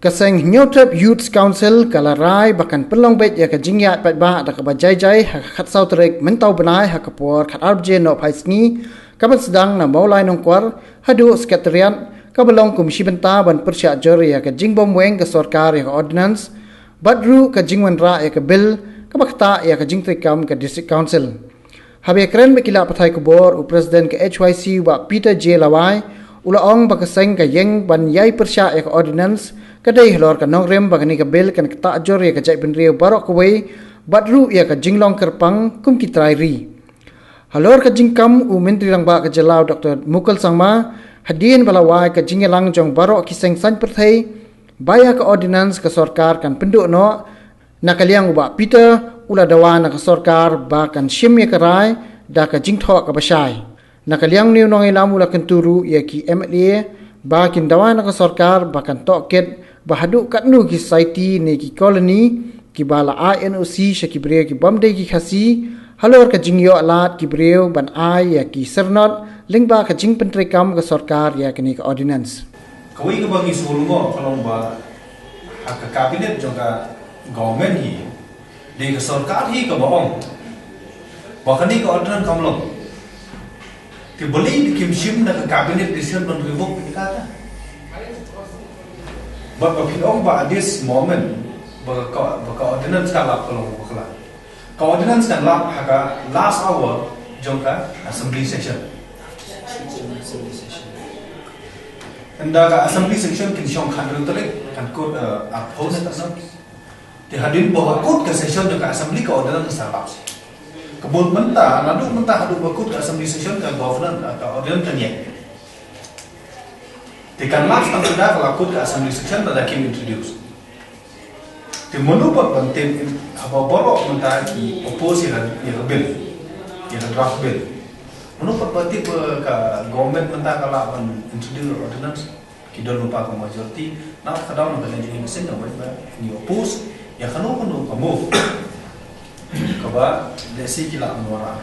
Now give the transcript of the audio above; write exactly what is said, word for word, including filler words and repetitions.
Ka seng Hynñiewtrep Youth Council ka la rai ba kan pynlong beit ïa ka jingïaid paidbah da kaba jai jai ha ka khatsaw tarik mynta u bnai ha ka por khatar baje nohphai sngi, kaban sdang na Mawlai Nongkwar haduh Secretariat, kaba long kum shi bynta ban pyrshah jur ïa ka jingbymweng ka sorkar ïa ka ordinance bad ruh ka jingwanrah ïa ka bill kaba ktah ïa ka jingtreikam ka District Council. Haba ïakren bad ki lad pathai khubor, u President ka H Y C, u Bah Peter J Lawai, u la ong ba ka seng ka ïeng ban ïai pyrshah ïa ka ordinance ka dei halor ka nongrim ba kane ka bill kan ktah jur ïa ka jaitbynriew baroh kawei bad ruh ïa ka jinglong kyrpang kum ki trai ri. Halor ka jingkam, u Myntri Rangbah ka jylla, u Doctor Mukul Sangma, hadien ba la wai ka jingïalang jong baroh ki seng saiñ pyrthei ba ïa ka ordinance ka sorkar kan pynduh noh, na ka liang u Bah Peter u la dawa na ka sorkar ba kan shim ïa ka rai da ka jingthoh kaba shai. Na ka liang une u nongïalam u la kyntu ruh ïa ki M L A ba kin dawa na ka sorkar ba kan tohkit ba haduh katno ki society ne ki colony kiba la ai N O C sha ki briew ki bym dei ki Khasi halor ka jingïoh lad ki briew ban ai ïa ki syrnod lyngba ka jingpyntreikam ka sorkar ïa kane ka ordinance. Kawei kaba ngi sngewlyngngoh ka long ba ha ka cabinet jong ka government hi, dei ka sorkar hi kaba ong ba kane ka ordinance kam long. Te balei kim shim na ka cabinet decision ban revoke ka kata? Bad ba phi ong ba at this moment ba ka, ba ka ordinance ka lap ka long bakla. Ka ordinance kan lap ha ka last hour jong ka assembly session. Ynda ka assembly session kin shong khathynriew tarik, kan kut, eh, arphew ne katno. Te hadien ba kut ka session jong ka assembly ka ordinance kan sa lap. Ka bud mynta, naduh mynta haduh ba kut ka assembly session ka governor, eh, ka ordinance kan ïeng. Te kan lap tang ynda ka la kut ka assembly session lada kim introduce. Te mano pat ban tip haba baroh mynta ki oppose ïa ka, ïa ka bill, ïa ka draft bill. Mano pat ban tip ba ka government mynta ka lah ban introduce ordinance, ki don lypa ka majority, na ka daw na ka jingïaseng ka ba ngi oppose ïa kano kano ka move kaba lehse ki lah ban wanrah.